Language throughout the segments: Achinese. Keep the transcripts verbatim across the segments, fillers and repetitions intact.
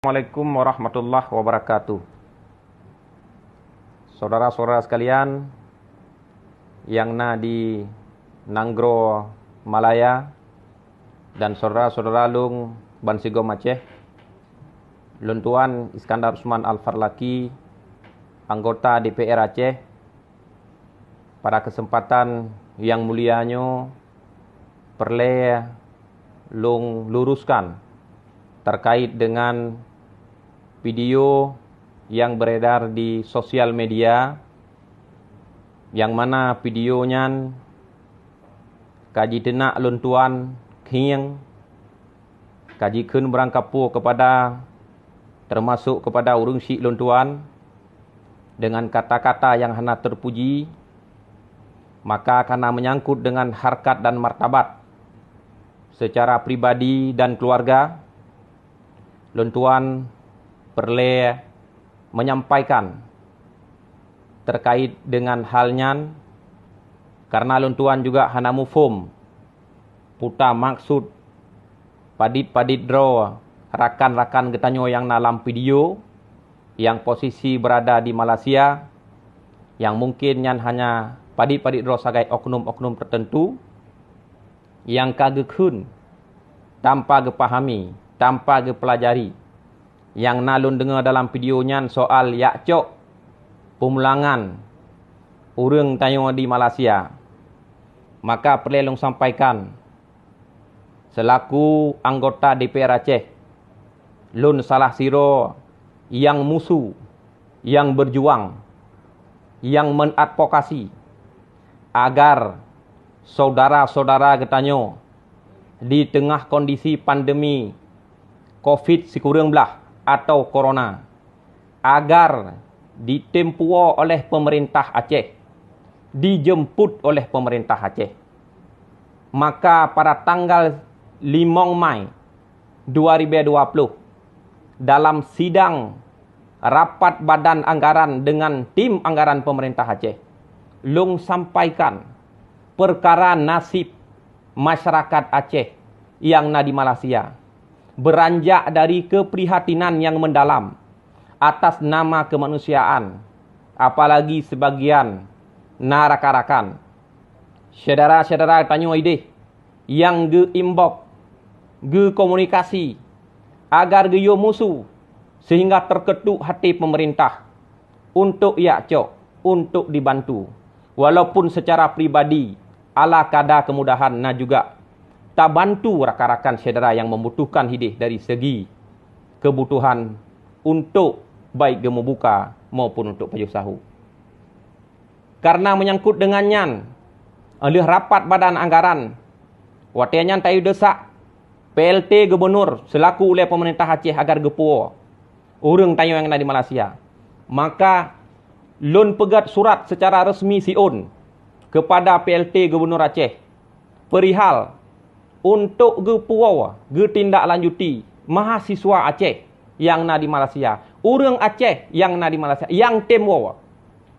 Assalamualaikum warahmatullahi wabarakatuh. Saudara-saudara sekalian yang na di Nanggroe Malaya dan saudara-saudara lôn bansigom Aceh, lôn tuan Iskandar Usman Al-Farlaki, anggota D P R Aceh, pada kesempatan yang mulia nyoe peureulée lôn luruskan terkait dengan video yang beredar di sosial media, yang mana video nyan ka jiteunak lôn tuan khieng, ka jikheun beurangkapeue kepada, termasuk kepada ureuëng syiek lôn tuan, dengan kata-kata yang hana terpuji, maka karena menyangkut dengan harkat dan martabat secara pribadi dan keluarga, lôn tuan peureulée menyampaikan terkait dengan hal nyan, karena lôn tuan juga hana muphom puta maksud padit-padit droe rakan-rakan geutanyoe nyang na lam video, yang posisi berada di Malaysia, yang mungkin nyan hanya padit-padit droe sagai oknum-oknum tertentu, nyang ka geukheun tanpa geupahami, tanpa geupeulajari, nyang na lôn deungoe dalam video nyan soal jak cok peumulangan ureuëng tanyoe di Malaysia. Maka peureulée lôn sampaikan, seulaku anggota D P R Aceh, lôn salah sidroe nyang musu, nyang beujuang, nyang mengadvokasi agar saudara-saudara geutanyoe di teungoh kondisi pandemi covid sikureueng blah atau corona, agar ditempuo oleh pemerintah Aceh, dijemput oleh pemerintah Aceh. Maka pada tanggal limong Mai dua ribu dua puluh, dalam sidang rapat badan anggaran dengan tim anggaran pemerintah Aceh, lôn sampaikan perkara nasib masyarakat Aceh nyang na di Malaysia, beranjak dari keprihatinan yang mendalam atas nama kemanusiaan, apalagi sebagian na rakan-rakan, syedara-syedara tanyoe ideh nyang geu-inbox, geukomunikasi agar geuyue musu sehingga terketuk hati pemerintah untuk jak cok, untuk dibantu. Walaupun secara pribadi, ala kada kemudahan na juga tabantu rakan-rakan syedara nyang membutuhkan hideh dari segi kebutuhan untuk baik geumubuka maupun untuk pajoh sahô. Karena menyangkut dengan nyan, lheueh rapat badan anggaran, watée nyan tayue desak P L T Gubernur selaku ulée pemerintah Aceh agar geupuwoe ureuëng tanyoe nyang na di Malaysia. Maka lôn peugét surat secara resmi siôn kepada P L T Gubernur Aceh perihal untuk geupuwoe geutindaklanjuti mahasiswa Aceh nyang na di Malaysia, ureuëng Aceh nyang na di Malaysia, nyang tem woe,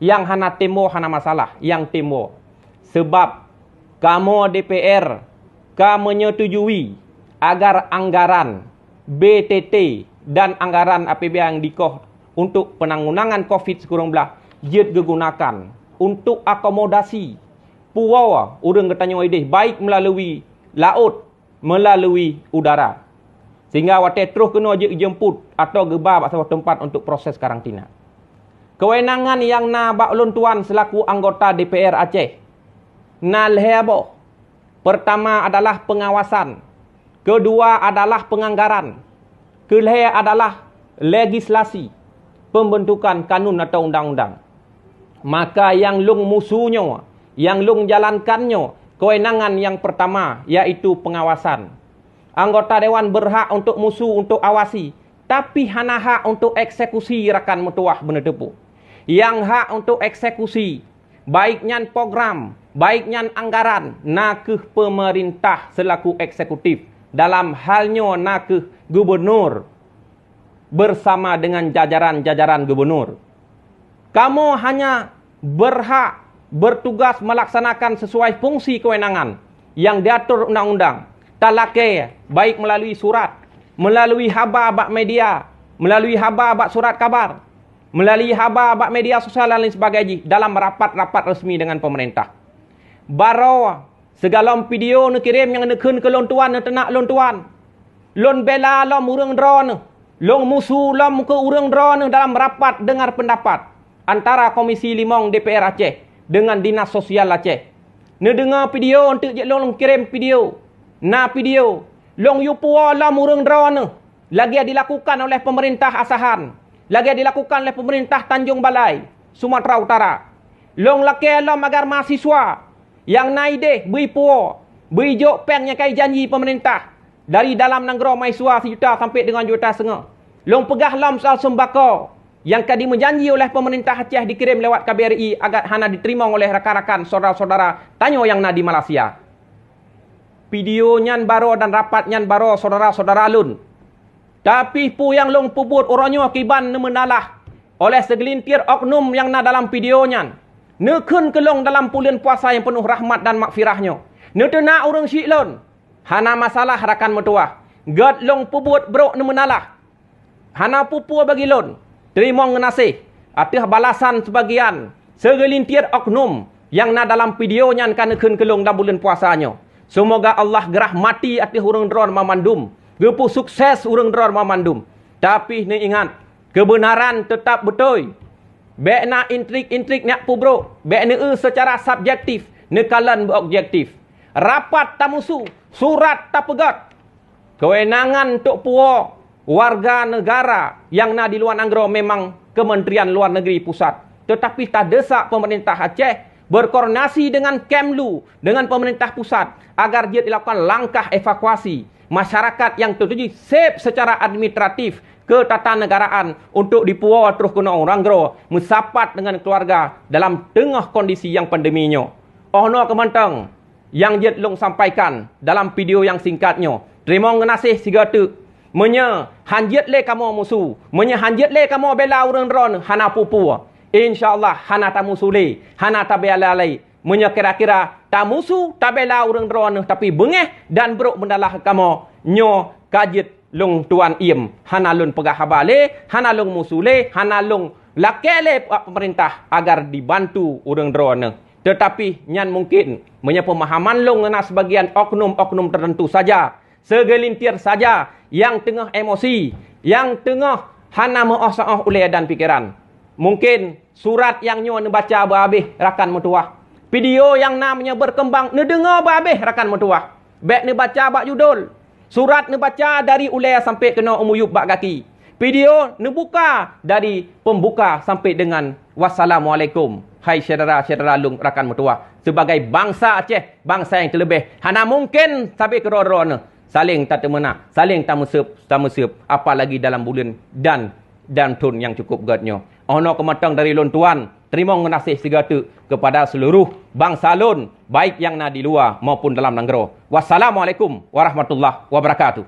nyang hana tem woe hana masalah, nyang tem woe. Sebab kamoe D P R ka menyetujui agar anggaran B T T dan anggaran A P B A nyang dikoh untuk penanggulangan covid sikureueng blah jeuet geugunakan untuk akomodasi puwoe ureuëng geutanyoe ideh, baik meulalu laôt, meulalu udara, sehingga watée troh keunoe jeuet jeumput atawa geuba bak saboh teumpat untuk proses karantina. Kewenangan nyang na bak ulôn tuan selaku anggota D P R Aceh na lhée boh. Pertama adalah pengawasan, kedua adalah penganggaran, keulhée adalah legislasi, pembentukan kanun atau undang-undang. Maka nyang lôn musu nyoe, nyang lôn jalankan nyoe, kewenangan nyang pertama, yaitu pengawasan. Anggota dewan berhak untuk musu, untuk awasi, tapi hana hak untuk eksekusi rakan meutuwah beuneuteupeu. Nyang hak untuk eksekusi, baik nyan program, baik nyan anggaran, na kheueh pemerintah selaku eksekutif. Dalam hal nyoe na kheueh gubernur bersama dengan jajaran-jajaran gubernur. Kamoe hanya berhak bertugas melaksanakan sesuai fungsi kewenangan nyang diatur undang-undang, talakée baik melalui surat, melalui haba bak media, melalui haba bak surat kabar, melalui haba bak media sosial dan lain sebagainya jih dalam rapat-rapat resmi dengan pemerintah. Baroe sigohlom video neukirém nyang neukheun keu lôn tuan, neuteunak lôn tuan. Lôn bela lom ureuëng droeneuh. Lôn musu lom keu ureuëng droeneuh dalam rapat dengar pendapat antara Komisi Limong D P R Aceh dengan Dinas Sosial Aceh. Neudeungoe video eunteuk jeuet lôn kirém video. Na video. Lôn yue puwoe lom ureuëng droeneuh lagée dilakukan oleh pemerintah Asahan, lagée dilakukan oleh pemerintah Tanjong Balai, Sumatera Utara. Lôn lakée lom agar mahasiswa nyang na idéh beu ipuwoe, beu ijok péng nyang ka ijanji pemerintah dari dalam nanggroe mahasiswa sijuta sampai deungon juta seungoh. Lôn peugah lom soal seumbako nyang ka dimeujanji oleh pemerintah Aceh dikirém lewat K B R I agat hana diteurimong oleh rakan-rakan syedara-syedara tanyoe nyang na di Malaysia. Video nyan baroe dan rapat nyan baroe syedara-syedara lôn. Tapi peue nyang lôn peubuet uroe nyoe kiban neumeunalah oleh seugeulintir oknum nyang na dalam video nyan. Neukheun keu lôn dalam buleuen puasa nyang peunoh rahmat dan maghfirah nyoe, neuteunak ureuëng syik lôn. Hana masalah rakan meutuwah, gét lôn peubuet brok neumeunalah. Hana peue-peue bagi lôn. Teurimong geunaséh ateueh balasan seubagian seugeulintir oknum nyang na dalam video nyan ka neukheun keu lôn lam buleuen puasa nyoe. Seumoga Allah geurahmati ateueh ureuëng droeneuh banmandum, geupeusukses ureuëng droeneuh banmandum. Tapi neuingat, keubeunaran teutab beutôi. Bék na intrik-intrik nyang peubrok, bék neueu seucara subjektif, neukalon beu objektif. Rapat tamusu, surat tapeugét. Keuwenangan untuk puwoe warga negara nyang na di luwa nanggroe memang Kementerian Luar Negeri Pusat, teutapi tadeusak pemerintah Aceh berkoordinasi dengan Kemlu, dengan pemerintah pusat agar jeuet dilakukan langkah evakuasi masyarakat nyang teutuju seb seucara administratif ketatanegaraan untuk dipuwoe troh keunoe u nanggroe meusapat dengan keluarga dalam teungoh kondisi nyang pandemi nyoe. Oh noe keuh mantong nyang jeuet lôn sampaikan dalam video nyang singkat nyoe. Teurimong geunaséh sigoe teuk. Meunyoe han jeuet lé kamoe musu, meunyoe han jeuet lé kamoe bela ureuëng droeneuh, hana peue-peue. Insya Allah hana tamusu lé, hana tabela lé. Meunyoe kira-kira tamusu, tabela ureuëng droeneuh tapi beungéh dan brok meunalah kamoe, nyoe ka jeuet lôn tuan iem, hana lôn peugah haba lé, hana lôn musu lé, hana lôn lakée lé bak pemerintah agar dibantu ureuëng droeneuh. Teutapi nyan mungkin meunyoe peumahaman lôn na seubagian oknum-oknum teuteuntu saja, seugeulintir saja nyang teungoh emosi, nyang teungoh hana meuoh-saoh ulée dan pikeran. Mungkin surat nyang nyoe neubaca beu habéh rakan meutuwah. Video nyang na meunyoe beukeumbang neudeungoe beu habéh rakan meutuwah. Bék neubaca bak judul. Surat neubaca dari ulée sampai keunoe u miyueb bak gaki. Video neubuka dari peumbuka sampai deungon wassalamualaikum. Hai syedara-syedara lôn rakan meutuwah, sibagai bansa Aceh, bansa nyang teuleubeh, hana mungken sabe keudroe-droe neuh saléng tateumeunak, saléng tameuseueb-tameuseueb, apalagi dalam buleuen dan dan thon nyang cukup gét nyoe. Oh noe keuh mantong dari lôn tuan, teurimong geunaséh sigoe teuk keupada seuluruh bansa lôn, baik nyang na di luwa maupun dalam nanggroe. Wassalamualaikum warahmatullahi wabarakatuh.